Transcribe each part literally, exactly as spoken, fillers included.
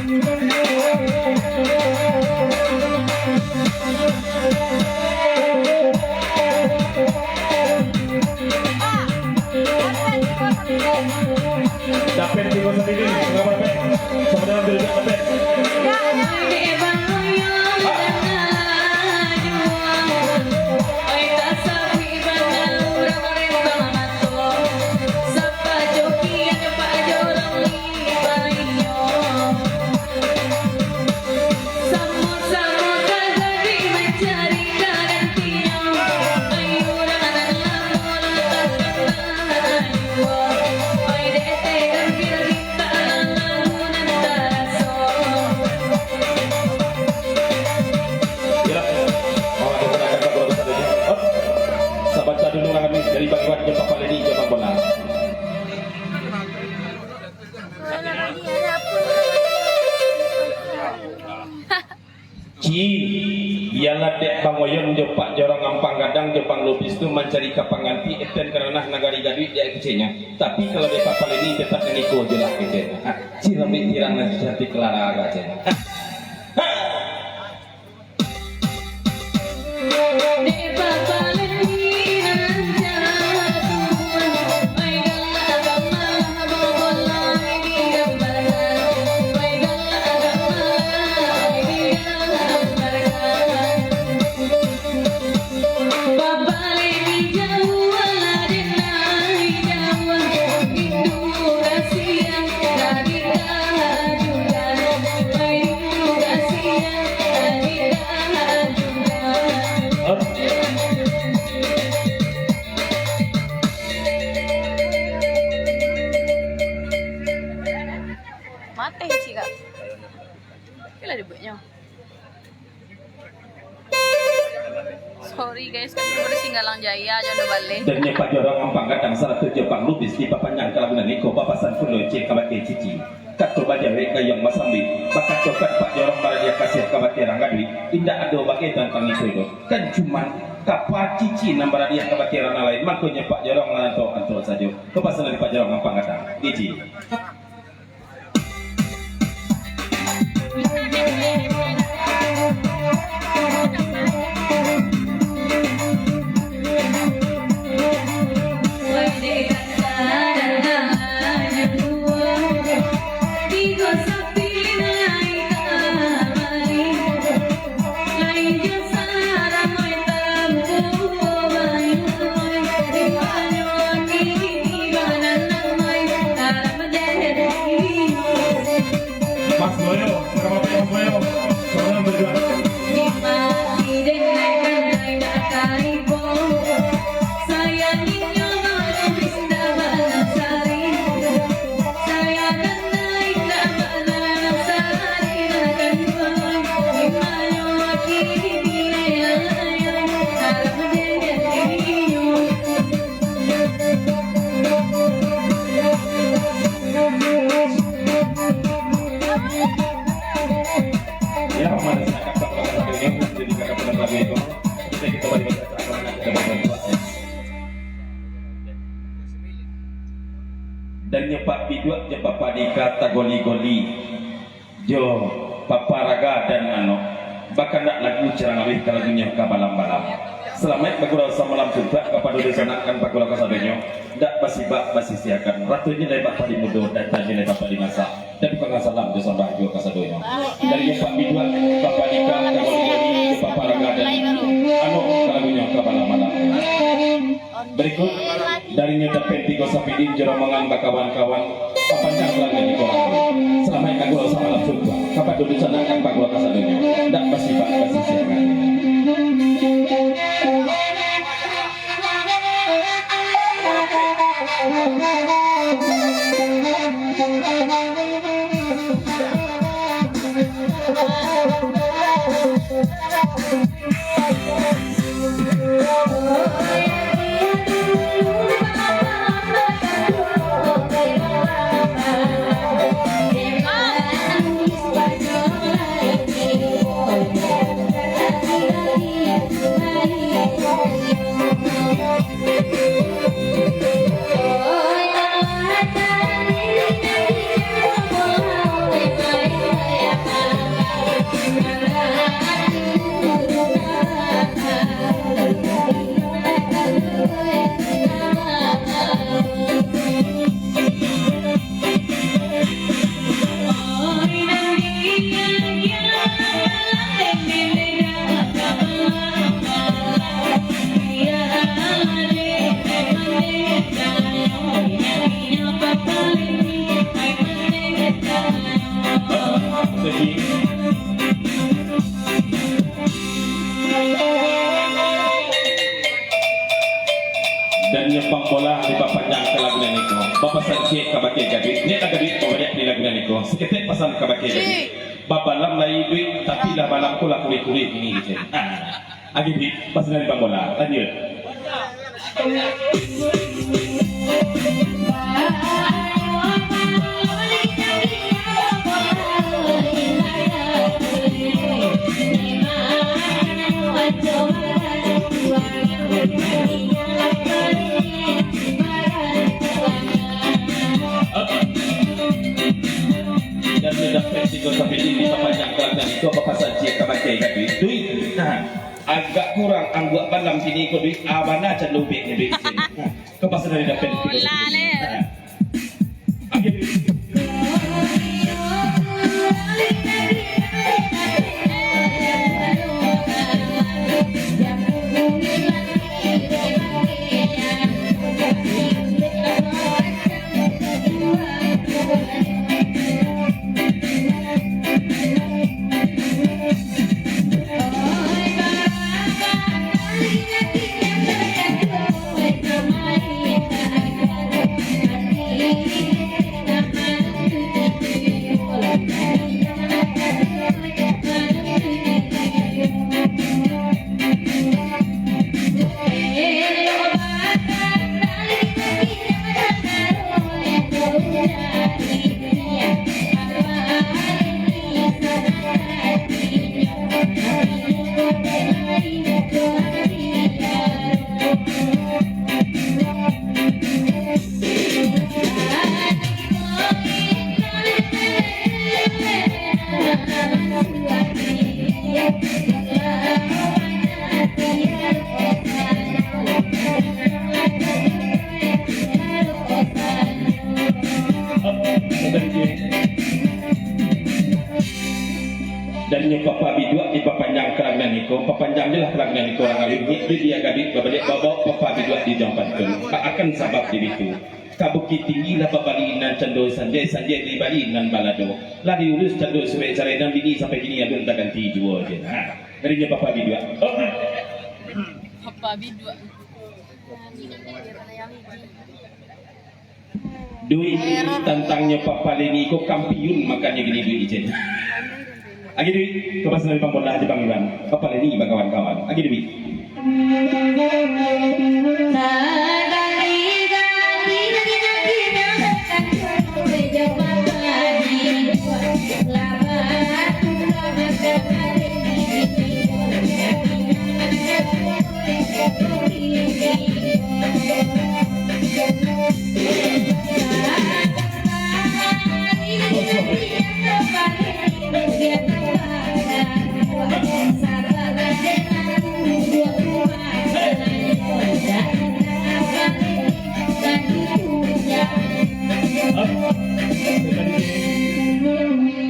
Dapet tigo sandiri, enggak apa-apa. Sama dengan diri, dapet. Iyolah, awak tu pernah dapat bola besar tadi. Hop. Sabanta dulu lah kami dari Bang Iwan, jo Papa Leni, jo Bang Bonar. Ci, bialah dek Bang Oyon jo Pak Jorong Ampang Gadang jo Bang Lubis tu mancari ka panganti, eten ka ranah nagari Gaduik di keceknyo. Tapi kalau dek Papa Leni tetap maniko jo lah keceknyo. Ha, ci rambik tirang nan cantik Clara keceknyo. Ha. Mateh cik kak. Oke lah dibuatnya. Sorry guys, kami dari Singgalang Jaya, jangan baleh. Dan nyo Pak Jorong Ampang Gadang sarato jo Bang Lubis dipapanjang ka lagu nan iko, bapasan pulo cek kabake cici. Kato bajawek gayuang basambik, bakato kan Pak Jorong baradiah kasih kabake rang Gaduik, indak ado bagai tantang itu tu. Kan cuman kapa cici nan baradiah kabake rang nan lain, mangkonyo Pak Jorong nan antok-antok sajo. Kapasan dari Pak Jorong Ampang Gadang. Cici. Mas Boyo, Mas Boyo, tolong berjuang. Ya, mana silakan, silakan, silakan, silakan, silakan, silakan, silakan, silakan. Dan nyo Pak Biduak jo Papa Dika tagoli-goli jo Papa Raga dan Anok, bakandak lagu carang awih ka lagunyo ka balam-balam. Salamaik bagurau samalam tuntuak kapado dunsanak nan bagurau kasadonyo, dak basibak basisiakan, ratonyo lai Bapak di mudo, datanyo lai Bapak di masa. Dan bukan salam jo sambah juo kasadonyo. Dari nyo Pak Biduak, Papa Dika, Papa Raga, dan Anok, ka lagunyo ka balam-balam. Berikut, dari nyo Dapen Tigo Sapidin, jo rombongan bakawan-kawan, papanjang lagu di korang. Salamaik bagurau samalam tuntuak, kapado dunsanak nan bagurau kasadonyo, dak basibak basisiakan. Dan nyo pambola dipapanjang ka lagu nan iko. Bapasan ciek kabake Gaduik, niaik lah Gaduik babaliak di lagu nan iko. Saketek pasan kabake Gaduik. Babalam lai Duik, tapi lah balam ko lah kurih-kurih kini, kecek. Ah, agi Duik, pasan dari pambola. Lanjut. Dan sudah tigo sampai di lima panjang kelantan itu apa pasal ciek kabake Gaduik. Duik. Nah, agak kurang angguak balam kini ko Duik. Ah, bana cando ubek ni Duik. Nah, kepasan dari dapat tigo sampai di lima. Nah. Dari nyo papa biduak dipapanjang ka lagu nan iko, papanjang je lah ka lagu nan iko, urang alim ni, di dia gadih babaliak babok papa biduak di jampantun. Baakan sabab di bitu. Ka Bukittinggi lah babali nan cando sanjai, sanjai di Bali nan balado. Lah diurus cando surek carai nan bini sampai kini alun taganti juo je. Ha, dari nyo papa biduak. Oh. Papa biduak. Duik, tantangnyo Papa Leni ko kampiun makannyo gini Duik ijin. Agi Duik, kepasan dari Pambolah di Bang Iwan. Papa Leni bakawan-kawan. Agi Duik.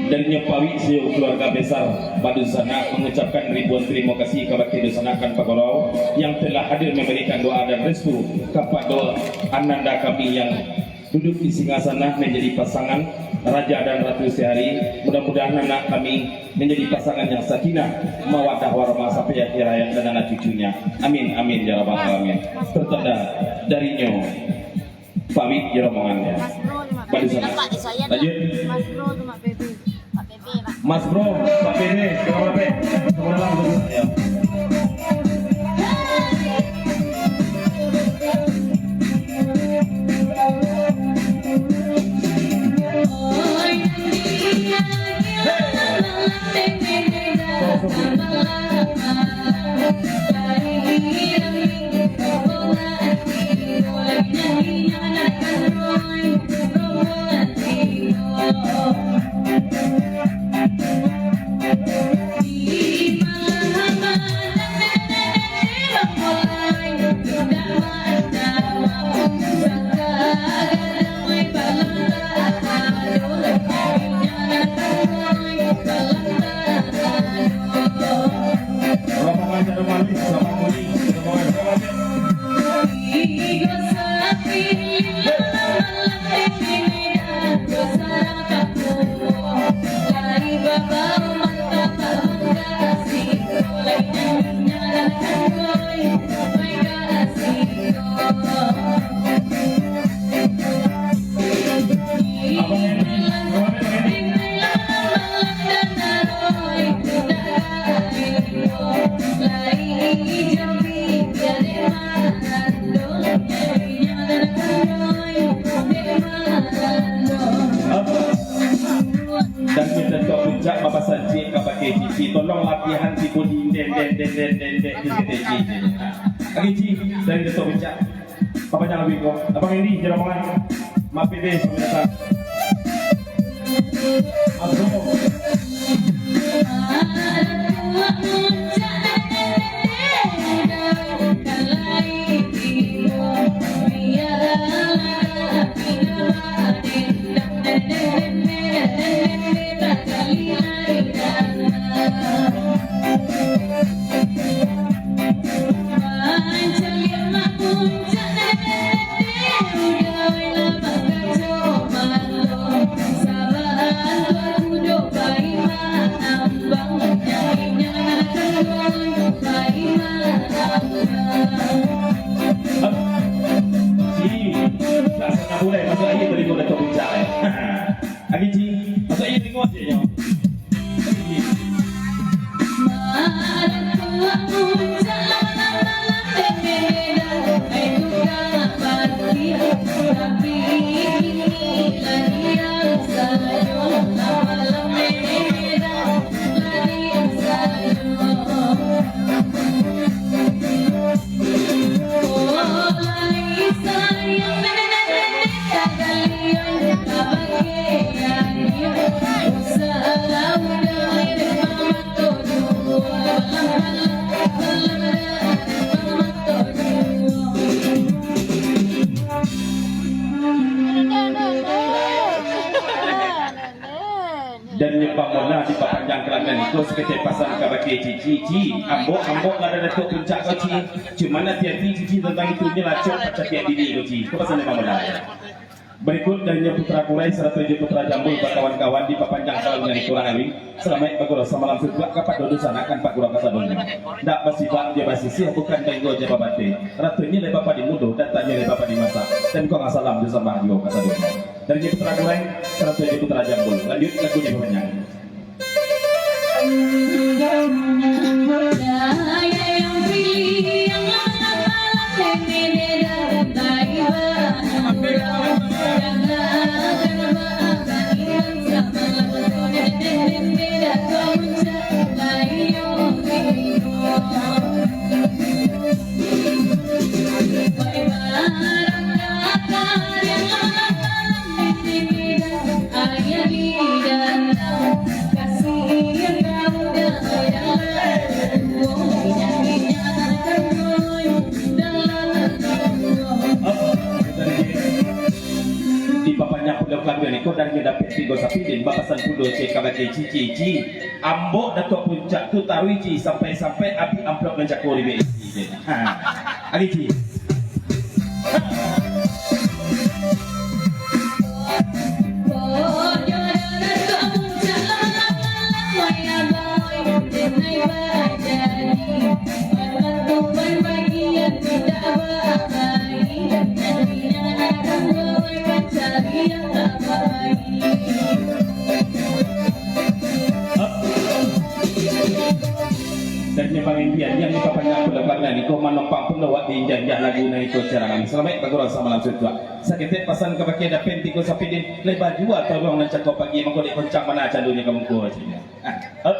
Dari nyo Pawik sio keluarga besar Badunsanak mengucapkan ribuan terima kasih kabake Dunsanak Akan Pagorau yang telah hadir memberikan doa dan restu kapado ananda kami yang duduk di singgasana menjadi pasangan raja dan ratu sehari. Mudah-mudahan anak kami menjadi pasangan yang sakinah, mawaddah warahmah sampai akhir hayat dan anak cucunya. Amin, amin, ya rabbal alamin. Tertanda dari nyo Pawik di rombongannya. Balik sana. Lanjut. Mas Bro, Pak P D, Ketua P P, semua dalam dulu. Ya. Bapasan ciek kabake Cici, tolong lapiahan tibo di den, den, den, den, den, den, di kete Cici. Oke, Ci, dari Dato' Puncak. Bapanjang lagu iko. Abang Endi, jan rombongan. Maaf, Bebe, selamat datang. Masuk. Ci, tak salah bulan masuk aia talingo Dato' Puncak, eh. Lagi, Ci, masuk aia talingo aja, nyo. Dan nyo pamona dipapanjang kalangan iko, saketek pasan kabake Cici, Ci, ambok, ambok lah dari Dato' Puncak ko, Ci. Cuman ati-ati, Cici, tantang itu nyo lah cok pacah piak bini ko, Ci. Ko pasan dari pamona. Barikut dari nyo Putra Kurai sarato jo Putra Jambul bakawan-kawan dipapanjang kalangan iko urang aluih. Salamaik bagurau samalam sutuak kapado dunsanak ampek urang kasadonyo. Ndak basibak jo basisiah, bukan denggo jo babate. Ratonyo lai bapadi mudo, datanyo lai bapadi masak. Dan kong salam jo sambah juo kasadonyo. Dari Putra Kurai sarato jo Putra Jambul. Lanjuik lagu dipapanjang. Dipapanjang pulo kalabiahan iko, dari nyo dapek tigo sapidin, bapasan pulo ciek kabake Cici, Ci. Ambok Dato' Puncak tu taruih, Ci, sampai-sampai abih amplop nan cako di B S P, Ci. Ha. Agi, Ci. Dan nyo pangintian, nan dipapanjang pulo kalangan iko, manompang pulo awak di injak-injak lagu nan iko carangan. Salamaik bagurau samalam sutuak. Saketek pasan kabake Dapen tigo sapidin, lai bajua toruang nan cako pagi, mangko dek koncang mana calonyo ka muko, ceknyo. Ah, hop.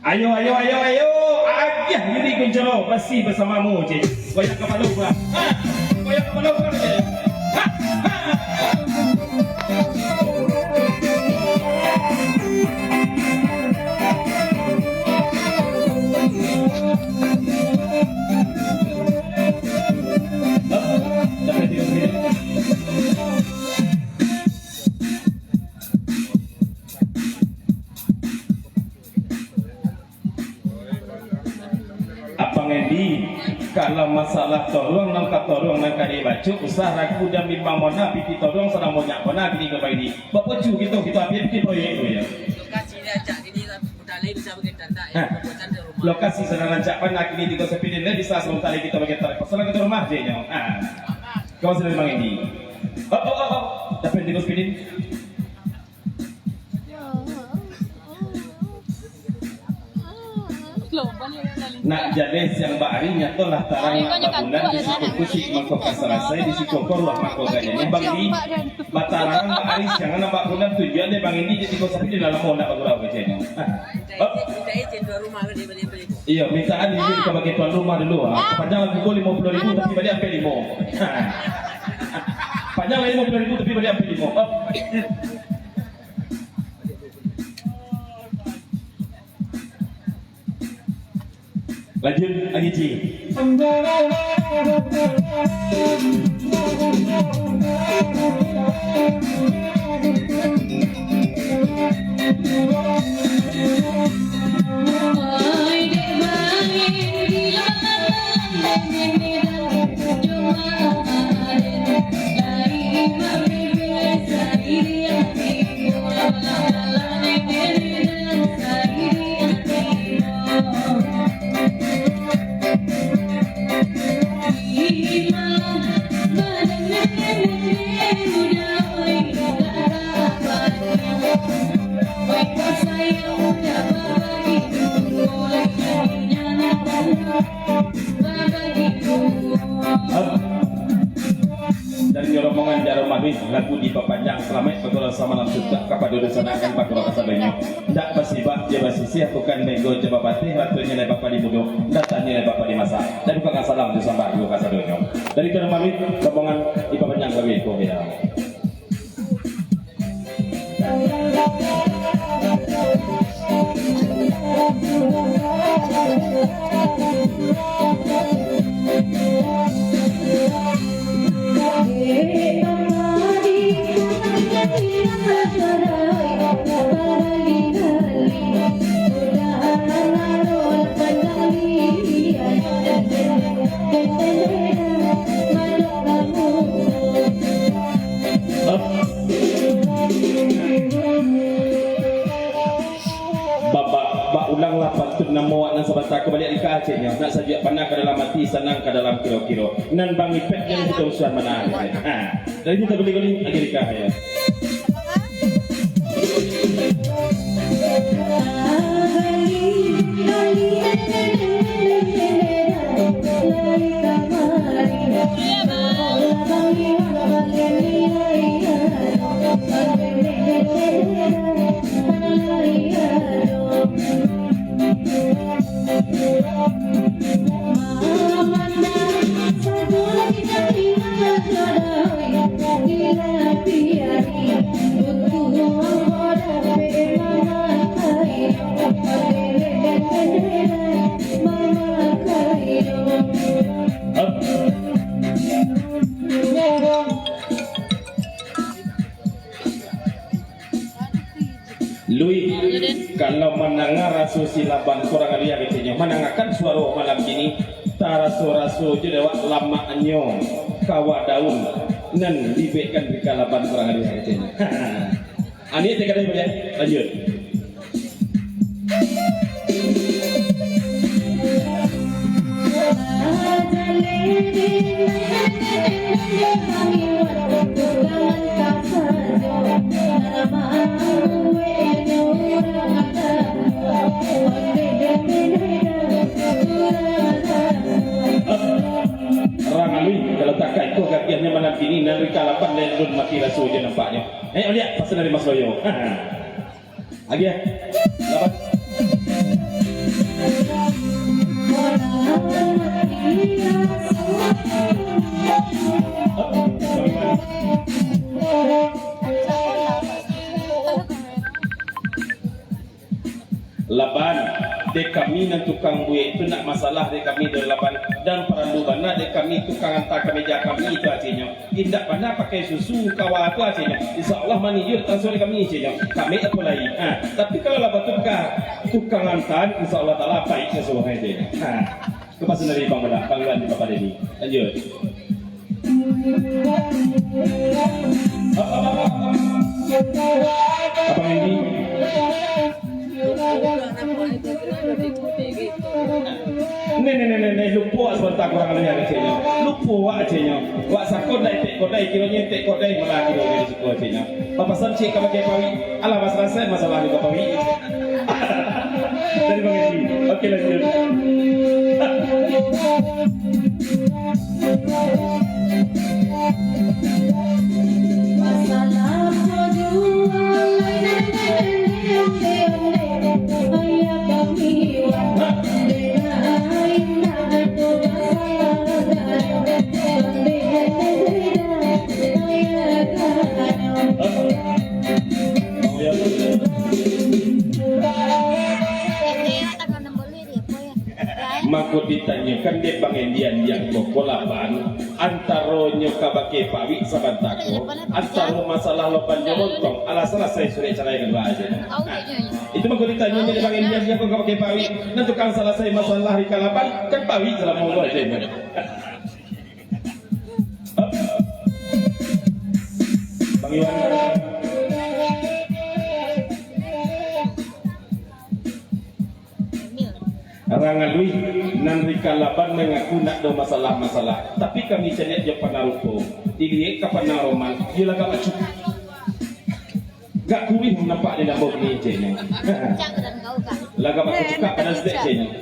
Ayo, ayo, ayo, ayo, agiah diri kuncoro, basi basamamu, cek. Goyang kapalo, urang. Ha, goyang kapalo, urang, cek. Ha, ha. Abang Endi, kalau masalah toruang nan ka toruang nan ka dibaco, usah ragu dan bimbang mona, pitih toruang sadang banyak mona kini ka Bang Endi. Bapocu kito, kito apiah pitih proyek tu, ya. Lokasi dia acak kini lah, udah lai bisa bagai tandak, ya, ha, pembuatan di rumah. Lokasi sadang rancak bana kini tigo sapidin, lai bisa sabanta lai kito bagai tandak. Pasal kito rumah je, nyo. Ha. Kawan sadang Bang Endi. Oh, oh, oh, oh. Dapen tigo sapidin. Nak jaleh siang bak ari, nyatolah tarang nak babulan, di siko kusik mangko ka sarasai, di siko koruah mangko ka janiah. Bang Endi, Batarangan, bak ari siang, nampak bulan, tujuan dek Bang Indi, jadi kau sampai di dalam mau nak bagurau keceknyo. Minta izin, minta izin tuan rumah kan, dia boleh beli. Iyo, mintaan izin kabake tuan rumah dulu, ah. Panjang lagu ko limo puluah ribu, tapi baliak ampek limo. Panjang limo puluah ribu, tapi baliak ampek limo. Oh. Lanjut, lagi, Ci. Dari rombongan Jaro Manis, lagu dipapanjang, salamaik bagurau samalam, sukses kapado dunsanak nan bagurau kasadonyo. Ndak basibak jo basisiah, bukan bego jo bapatih, waktun nyo lai bapadi mudo, datangnyo lai bapadi masak. Dari tukang salam jo sambah juo kasadonyo. Dari Jaro Manis, rombongan dipapanjang lagu iko, ya. Babak, bak ulanglah pantun namo awak nan sabanta ko baliak di ka, ceknyo. Nak sajuak bana ka dalam ati, sanang ka dalam kiro-kiro. Nan Bang Ipek jan kito musuhan bana. Ha. Dari situ guling-guling, lagi di ka, ya. Lui, kalau mandanga raso si Laban kurang aluih keceknyo, mandangakan suaro malam kini, taraso-raso jo dek awak lamaknyo kawa daun nan dibekkan di ka Laban kurang aluih keceknyo. Aniak tiga kali baliak, lanjut. Urang aluih, kalau takai ko gagiahnyo malam kini, nan rika lapan den lun mati raso jo nampaknyo. Eh, liek, pasal dari Mas Loyo. Agiah. Lapan. Laban, dek kami nan tukang buek tu ndak masalah dek kami doh, Laban, dan paralu bana dek kami tukang anta ka meja kami tu, acinyo. Indak bana pakai susu kawa tu, acinyo. Insya Allah manijua tansuri kami, acinyo. Kami apo lai? Ha, tapi kalau lah batukar tukang anta, insya Allah taala baik sasuai, acinyo. Ha, tu pasti dari Bang Bola, panggilan di Bapak Dedi. Lanjut. Abang Edi. Neh, neh, neh, neh, neh, lupo sabanta kurang aluih, acinyo. Lupo wak, acinyo. Wak sako dai, tek kodai, kironyo tek kodai, malah kironyo di siko, acinyo. Papasan ciek ka pakai pawi. Alah, masalah saya, masalah ni ka pawi. Dari Bang Edi. Oke, lanjut. Ditanyokan dek Bang Endi Andiang ko, ko Laban, antaronyo ka bakeh pawik sabanta ko, antaro masalah Laban jo Montong, alah salasai surek carai kan aja. Nah, itu mangko ditanyo dek Bang Endi Andiang ko ka bakeh pawik, nan tukang salasai masalah di ka Laban, kan pawik salamo ko aja. Bang Iwan. Urang aluih nan di ka Laban mangaku ndak ado masalah-masalah, tapi kami caliak jo panah rupo, diliek ka panah roman, iyo lagak bacu-, gak kuruih nampak di lambok ni, ceknyo. Lagak baku cukak padan sedek, ceknyo.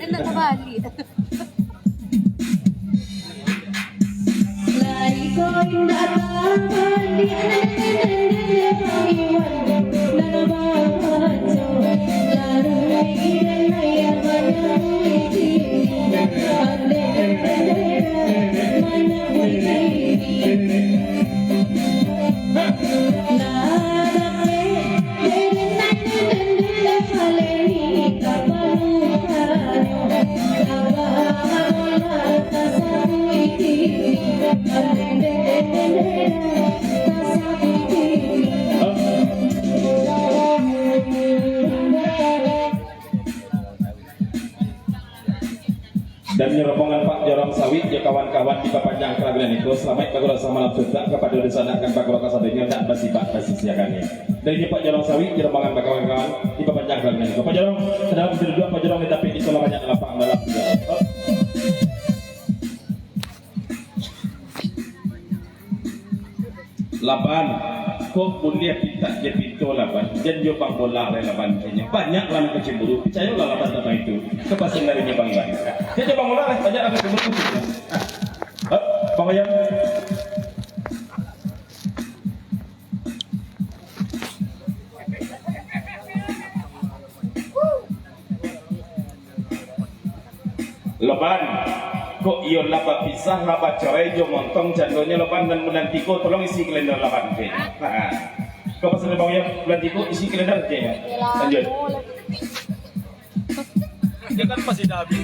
Dari rombongan Pak Jorong Sawit jo kawan-kawan dipapanjang kalabihan iko, salamaik bagurau samalam suntuak kapado dunsanak nan bagurau kasadonyo nan basibak basisiakan. Dari Pak Jorong Sawit jo rombongan bakawan-kawan dipapanjang kalabihan iko. Pak Jorong, ka dalam duduak Pak Jorong, tapi di salah banyak lapang dalam. Laban, kok buliah pintak je pinto Laban, jan jo Bang Bola lai Laban, ceknyo. Banyak lah nan kacemburu, picayolah Laban tantang itu. Kapasan darinyo Bang Iwan. Jan jo Bang Bola lai, banyak lah nan kacemburu, ceknyo. Ah, Bang Wayan. Laban, kok iyo lah bapisah, lah bacarai jo Montong, candonyo Laban, nan bulan tigo tolong isi kalender Laban, ceknyo. Ha. Kok pasal Bang Yam, bulan tigo isi kalender, ceknyo. Lanjut. Dia kan pasti dah habis.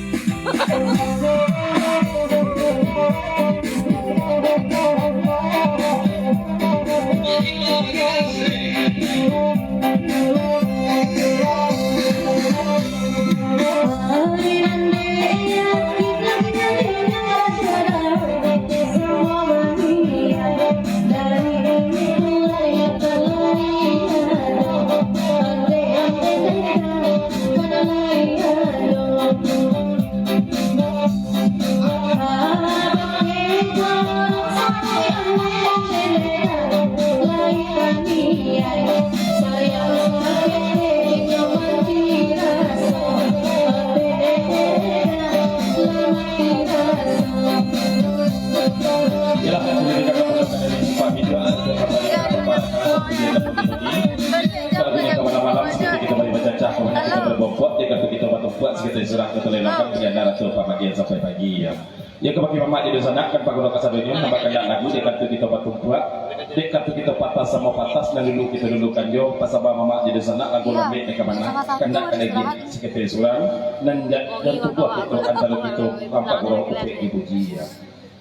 Yalah, sudah kita katakan dari Pak Bidra, sudah katakan apa-apa, kalau punya malam-malam, seperti kita balik bacacah, kalau kita berbompok, dia kata kita batumpuak, sekitar surah ke Telai Lokang, di antara tu, Pak Magian sampai pagi, ya. Ya, ka bagi mamak jadi sanak, kan, pagurau kasadonyo, nambah kandak lagu, dia kata kita batumpuak, dia kata kita patah sama patah, nan dulu kita dulukan jo, pasaba mamak jadi sanak, lagu lambek, dia ka mana, kandak ka lagi. Sakete surang, nan ja-, jan tubuah kito antaro kito, rampak gurau upek dipuji, ya.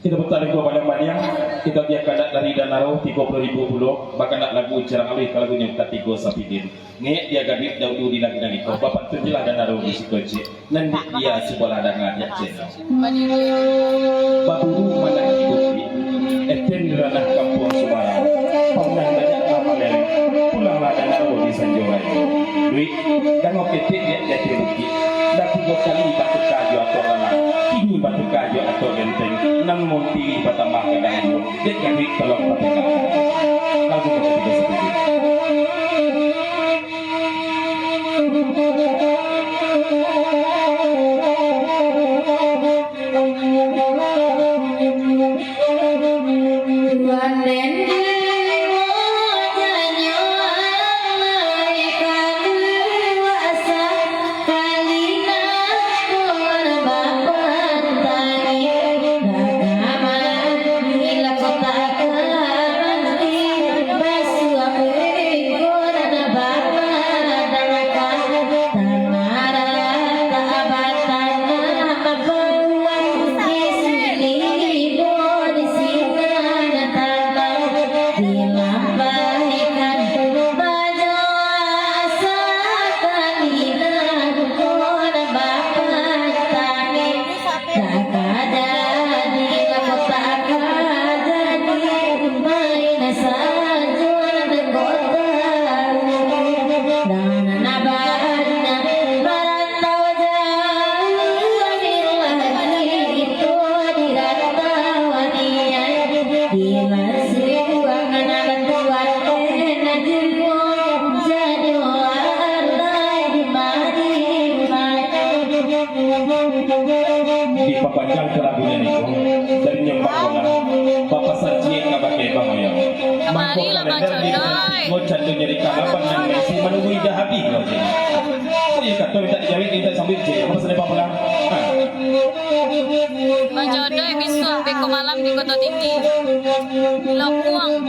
Kito putar lingkuang pandang baniang, kito agiah kandak dari Danaro tigo puluah ribu pulo, bakandak lagu carang aluih ka lagunyo katigo Sapidin. Ngek dia gaduik daudu di lagu nan iko, bapantun jelah Danaro di siko cek, nan dek dia cubolah danga jak cek. Baburu manaki bukik, eten di ranah kampuang Subarang, paunah banyak lah maleleh, pulanglah Danaro di sanjo rayo. Duik, dango ketek dek jati bukik, dah tigo kali batuka jo atok anak, kini batuka jo atok genteng, nan muntiri batambah gadang duo, dek gaduik tolong batuka. Lagu katigo Sapidin. Papanjang ka lagu nan iko, dari nyo Bang Bolang, bapasan ciek kabake Bang Oyon. Mangko kalender di bulan tigo cando nyari kalaban nan mesti manunggu idah abih lo je. Oh iyo, kato mintak dijawek, mintak sambuik je. Apo pasan Bang Bolang? Ha. Bajodoh bisuak beko malam di Koto Tinggi. Lokuang.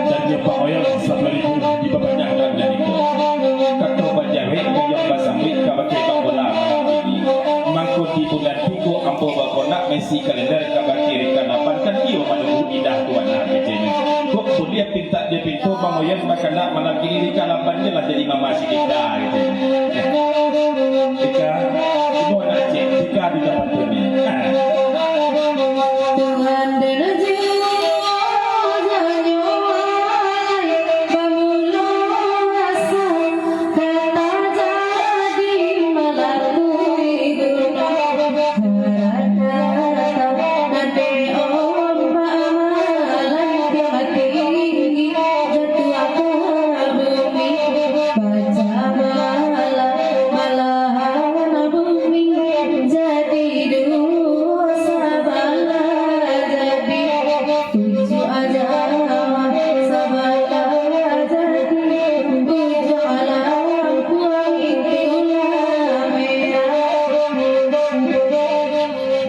Dan nyo Bang Oyon sapuluah ribu dipabanyak dalam nan iko. Kato bajawek, Oyon basambuik kabake Bang Bolang. Mangko di bulan tigo ambo bakonak maisi kalender kabake rika lapan kan iyo manunggu idah tuan lah, katonyo. Kok buliah pintak jo pinto, Bang Oyon bakandak malam kini rika lapan je lah jadi mama si Dika, katonyo. Dika, ibo anak cek, Dika di dalam tu ni. Tuhan dan Tuhan,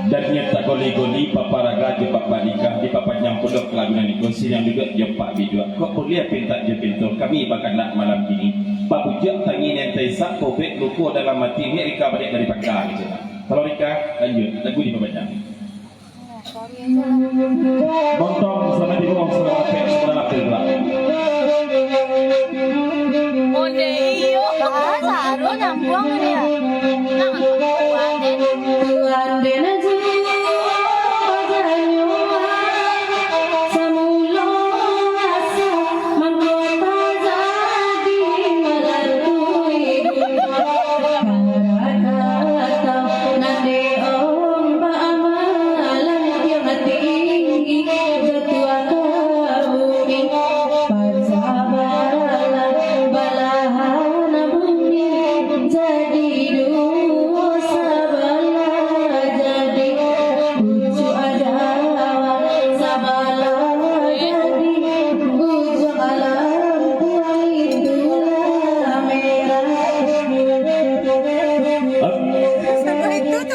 Dan nyo tak goli-goli, Papa Raga jo Papa Dika, dipapanjang pulo lagu nan iko, siriang duduak jo Pak Biduak. Kok buliah pintak jo pinto, kami bakandak malam kini. Babujuak tangih nan taisak, pobek luko dalam ati, nek Rika baliak dari pangka, katonyo. Kalau Rika, lanjut, lagu dipapanjang. Montong, selamat tibo, selamat lapeh, selamat lapeh pulang. Onde iyo. Ah, saru nyambuang dia. Nang kuat, eh.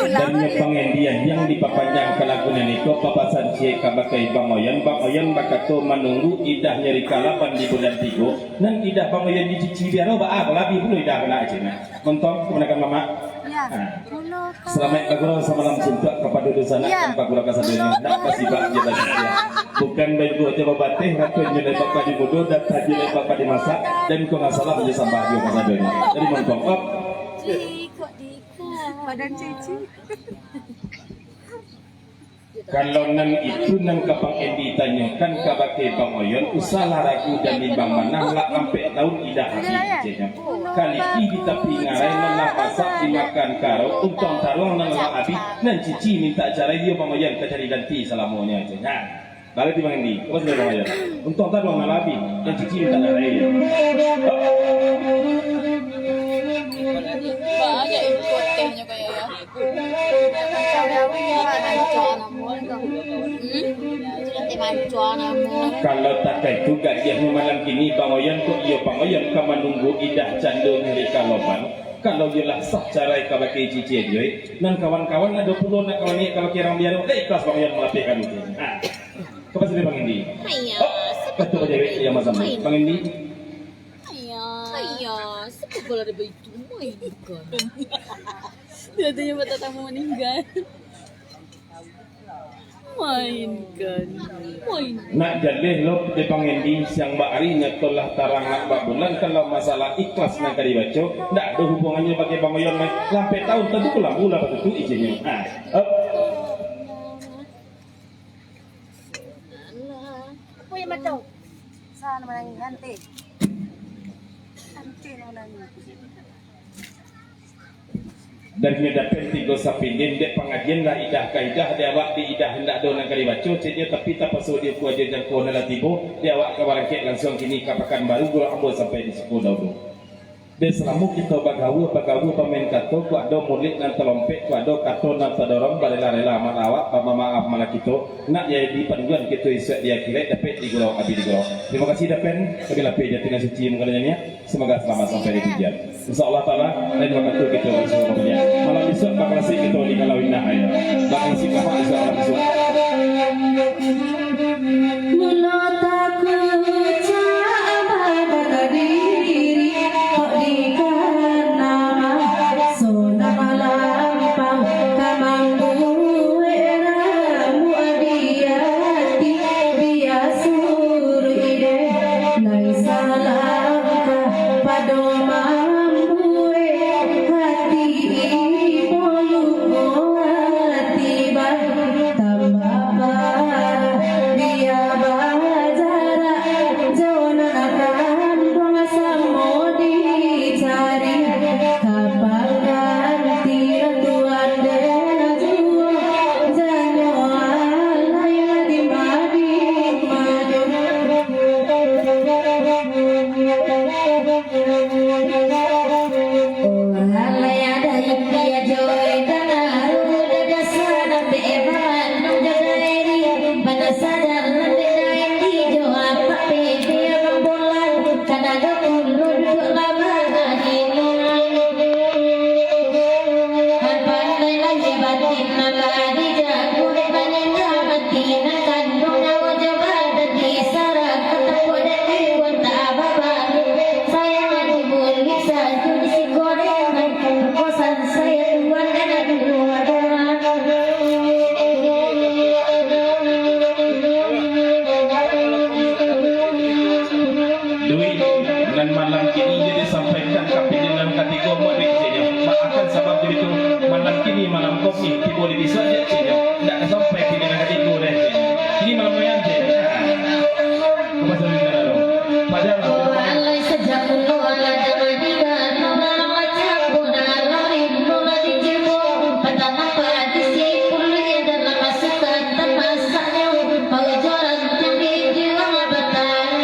Dan nyo pangandian yang dipapanjang ka lagu nan iko, papasan ciek kabake Bang Oyan. Bang Oyan bakato manunggu idah nyari kalaban di bulan tigo, nan idah Bang Oyan dicuci biaro baa, labih pulo idah kena cina. Montong, kamanakan mamak. Ya. Ha. Salamaik bagurau samalam suntuak kapado dunsanak. Ya. Dan bagurau kasadonyo. Ndak basibak jo basibak. Bukan baigua jo babateh, rato nyo lebak padi mudo, data jo lebak padi masak, dan iko nga salam jo sambah jo kasadonyo. Jadi montong, op. Badan cici. Kalau nan itu nan ka Bang Endi tanyokan kabake Bang Oyon, usahlah ragu dan bimbang manah, lah ampek taun idah abih, ceknyo. Kaliki di tapi ngarai, nan lah masak dimakan karo, untuang taruang nan lah abih, nan cici mintak carai, iyo Bang Oyon ka cari ganti salamonyo, ceknyo. Baliak ti Bang Endi, kau sudah bayar. Untuang tadi uang nalabi, yang cici minta darah dia. Banyak impor tehnyo kayak ya. Macam daun ni kan ancua namun tu. Hmm? Nanti mancua namun. Kalau takai tu gajiahnyo malam kini, Bang Oyan kok iyo Bang Oyan ka manunggu idah cando nyari kaloban. Kalau iyo lah sah carai ka bake cici ajo, eh. Nan kawan-kawan ado pulo nak kawan ni ka bake rang biaro, eh, ikhlas Bang Oyan malapehkan itu. Ha. Kau pasti Bang Endi. Ayah, Oh, kata kau cewek yang macam ni. Bang Endi. Ayah. Ayah, sebab bola ada baitu mainkan. Dia tanya mata tamu meninggal. Mainkan. Mainkan. Nak jaleh lo di Bang Endi siang bak ari nyato lah tarang nak bak bulan, kalau masalah ikhlas nan ka dibaco, ndak ado hubungannyo bagi Bang Oyan mah. Lampek tahun tentu pulang bulan batutu izinnyo. Ha. Up. Apa yang macam? Sa nan manangih, hante. Hante nan manangih. Dan nyo dapek tigo sapindin, dek pangajian lah idah ka idah, di awak di idah indak ado nan ka dibaco, ceknyo, tapi tapaso di uku ajo jangko nan lah tibo, di awak ka barangkek lansuang kini ka Pakanbaru, gulak ambo sampai di suku Daudo. Dek salamo kito bagaua, bagaua bamain kato, kok ado mulik nan talompek, kok ado kato nan tadorong, barela-rela malah awak, bamaaf malah kito, nak jadi panduan kito isuak di akhirat, dapek di gurau, abih di gurau. Terima kasih dapek, kami lapeh jati nan suci manggalanya niat. Semoga selamat sampai di tujuan. Insya Allah Ta'ala, lain waktu kita bersama kembali. Malam besok bakal asik kita di Kalau Indah, ya. Bakal asik apa esok malam besok? Mulo takucak badiri, kok dikana sonang lampau ka mambuek ramuak di ati. Biaso Lai salangkah pado mambuek hati ibo luko hati bah tambah parah. Dia bajarak jo nan kanduang samo dicari. Kapan ganti nan tuan den juo, janyo alai lah dimadi-madi. Oh, alai adai piajo dan aru dada sanam be balan nang jadai di. Bana sadar nan bedai di jo apak bebe abang bolang. Kan ado pulo duduak lama adinyo. Pandai lahia batin nan lah dijago dek baninyo, mati nan kanduang nyawo jo badan, disarahkan tapuak dek Tuhan tak babalu. Sayang ati bulik sajo di siko dek nan perkosan saya tuan dan aduh. Duit nan malam kini jadi sampaikan ka pilihan nan katigo, mari saja. Maafkan sabab jadi tu malam kini malam kopi tibo di bisa je saja. Ndak sampai pilihan nan katigo deh. Ini malam yang je. Kepada negara dong. Padahal Alai sajak kuno alah damai di bano dalam macam kuno alah rindu lah dijibo. Patah nampak di si pulih dalam masukan dan masaknya. Paujuran yang dijual batang.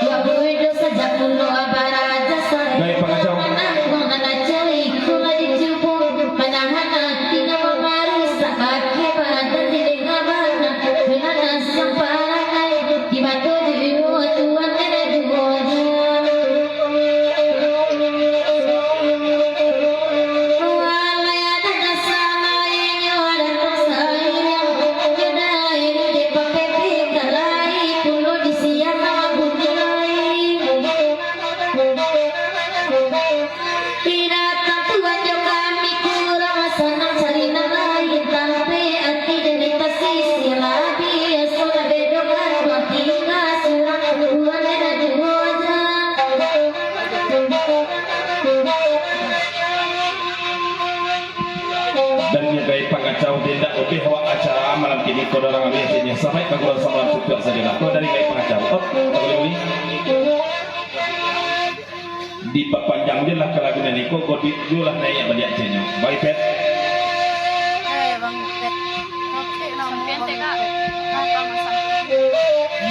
Dua puluh sajak kuno abaraja. Baik, Pak Kacau. Mananggung nan acau iku lah dicubo. Manahan ati nan mamarusak baki badan di dingin bana. Dengan asam parangai di batu juo tuan kena juo. Walai ada nasa lain nyo ada tasayang. Nyo dai di pakai pika lai pulo di siang bunyi lai. Binatang tuan jo kami kurang sanang cari nan lain, tapi ati jadi tasisi lah biaso lah bedo kan tinggal surang tuan dan juo. Dan nyo gai pangacau, indak obeh awak acara malam kini, ko dorang abih kini. Sampai ka gurau samalam tutup sajo lah. Ko dari gai pangacau. Oh, tak boleh bunyi. Dipapanjang je lah ka lagu nan iko, ko di, juo lah naiak baliak je nyo. Bye, Pet. Eh, Bang Pet.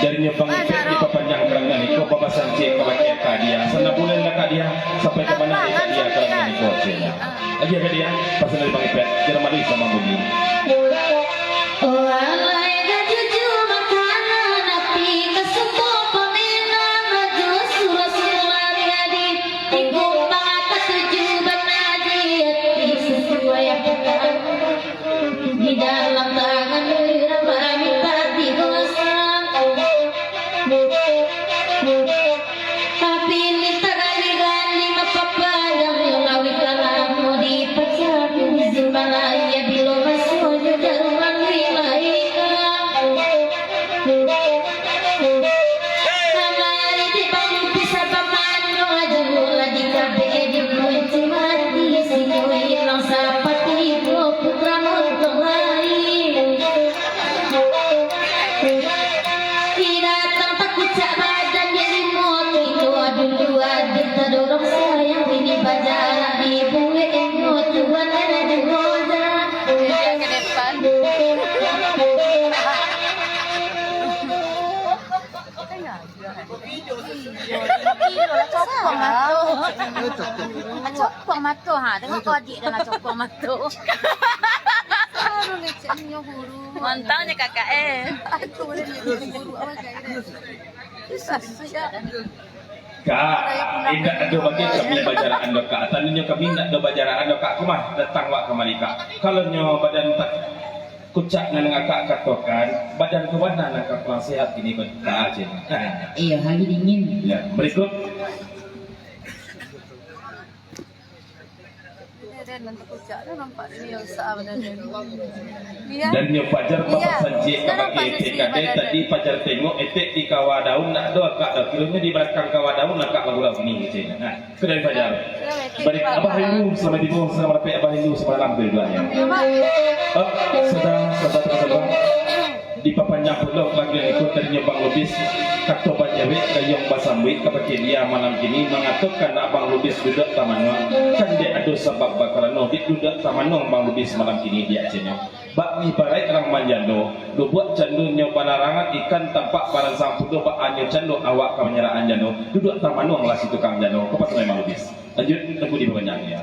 Dari nyo Bang Ipek dipapanjang karangan iko, bapasancik ka bakeh Kak Diah. Sana bulan lah Kak Diah, sampai ka mana ni Kak Diah karangan iko, ceknyo. Lagi Kak Diah, pasan dari Bang Ipek, jangan malu sama bunyi. Oh, alai ka cucu makanan, api ka sumbo pamenang, rajo suruah-suruah jadi, di kumbang ka tuju banadi, api sasuai apo. Di dalam tangan urang bamintak digosok. Tapi mintak gali-gali mapapadang, ngawih kalamo dipacah, izin balai, bilo masuak jo jaruman dilaihkan. Kamari di Bang Lubis sabab mano aju, lah di kabeh di kunci mati, sinyo ilang sapati dua putra montong lain. Di datang takucak badan di limo kilo, dulu adik tadorong sayang, kini bajarak dibuek inyo tuan anak duo jalan. Ke depan. Iyo, lah copong mato. Lah copong mato, ha. Tengok kau adik dah lah copong mato. Mantangnya kakak, eh. Susah, susah. Kak, indak ado bagai kami bajaraan doh, Kak. Tadinyo kami indak ado bajaraan doh, Kak. Kumah datang wak kamari, Kak. Kalau nyo badan tak kucak nan akak katokan, badan tu bana nan ka kurang sehat kini ko, Kak, cen. Iyo, hari dingin. Ya, berikut. Dia, dia nanti kucak dah nampak dia yang besar badan dia. Iya. Dan nyo Fajar bapasancik ka bakeh etek kadai tadi, Fajar tengok etek di kawah daun, ndak ado akak doh. Kironyo di balakang kawah daun akak bagurau kini, cen. Nah. Kedai Fajar. Bari Abah Hindu, selamat tibo, selamat dapek Abah Hindu samalam tu duanyo. Eh, sudah, sudah, sudah. Dipapanjang pulo bagian ikut dari nyo Bang Lubis. Kato bajawek gayuang basambuik kabakeh dia malam kini, mangatokan Abang Lubis duduak tamanuang. Kan dek ado sabab bakarano dek duduak tamanuang Bang Lubis malam kini di Aceh nyo. Bak mibaraik rang manjando, lubuak candonyo balarangan ikan tampak baransang pulo bak anyo cando awak ka manyaraan jando, duduak tamanuang lah si tukang jando, ko pasan memang lubis. Lanjut, lagu di bawah nyanyi, ya.